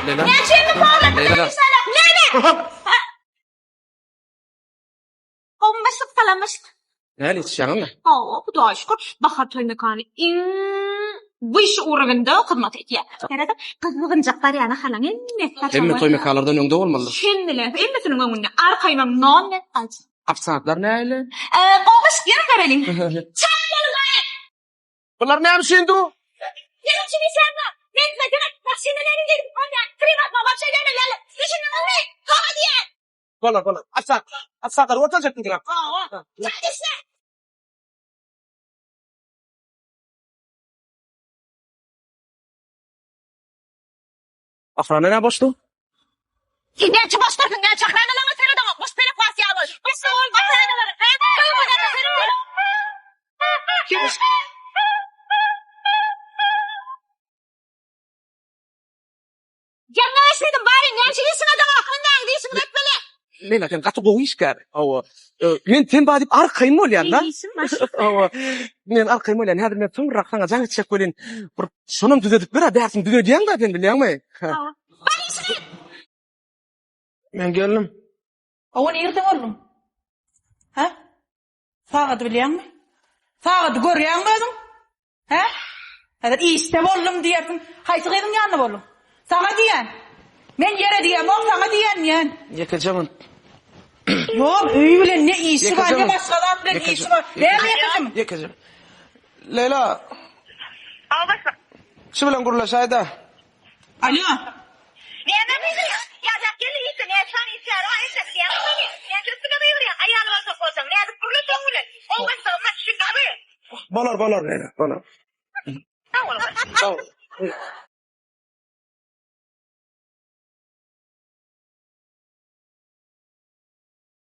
Leýla. Näçe mi porla? Leýla. Näme? Gowy başlyk, salam başlyk. Näle içýäňmi? Hawa, Hudaýa şükür, Bahar toý mekany iň wyşy urowinde hyzmat edýär. Serediň, gyzgynjak barýan naharlaryň hemmesi saçaga. Hemme toý mekanlardan öňde bolmalydyr. Hemmeler, hemmesiniň öňünde arkaýyn ol non we alçak. Ofisiantlar nähili? Gowy başlyk, ýene göreliň. Çalt boluň gaýy! Bular näme üçin du? Näme üçin işlänok? Men size diňe maşyndan elin degip bolýar. Priwatma wapşe gelmeli. Düşündiňizmi? Hawa diýýän. Bolar, bolar. Ofisiant, ofisiantlar oturjakmy diňe? Hawa. Çalt işle! Ahrana nä boşdy? Sen näçe boş dursuň, näçe ahranalaryňa seredeňok, boş pelek basýar bol. Boş ol ahranalary. Ýaňy eşitdim, baryň, näçe işiňe deňok, hemmäňiz işiňizi etmeli. Leýla sen gaty gowy işgär. Hawa. Men sen bar diýip arkaýyn bolýan-da. Işim bar. Hawa. Men arkaýyn bolýan. Häzir men soňrak saňa jaň etjek welin, bir şonam düzedip ber-ä, bärsini düzedýäň-dä sen bilýäňmi? Hawa. Bar işiňi et. Men geldim. Hawa nirde bolduň? Hä? Sagady bilýäňmi? Sagady görýäňmi özüň? Hä? Häzir işde boldum diýersiň. Haýsy gyzyň ýanynda bolduň? Saňa diýýän. Men ýere diýemok, saňa diýýän diýýän. Ýekeje gün. Ýok, öý bilen ne işi bar, ne başga zat bilen işi bar. Näme ýekeje gün? Ýekeje. Leýla. Hawa başlyk. Şu bilen gürleşäý-dä. Alo. Näme gygyrýaň? Ýa-da gelin işde näçe sany işgäri bar eşek diýýäňmi şony? Näçe üstüne gygyrýaň? Aýaly bolsa bolsaň nädip gürleşeň bilen? Gowy başlygym düşündiňmi? Bolar, bolar Leýla, bolar. Sag bol. Sag bol.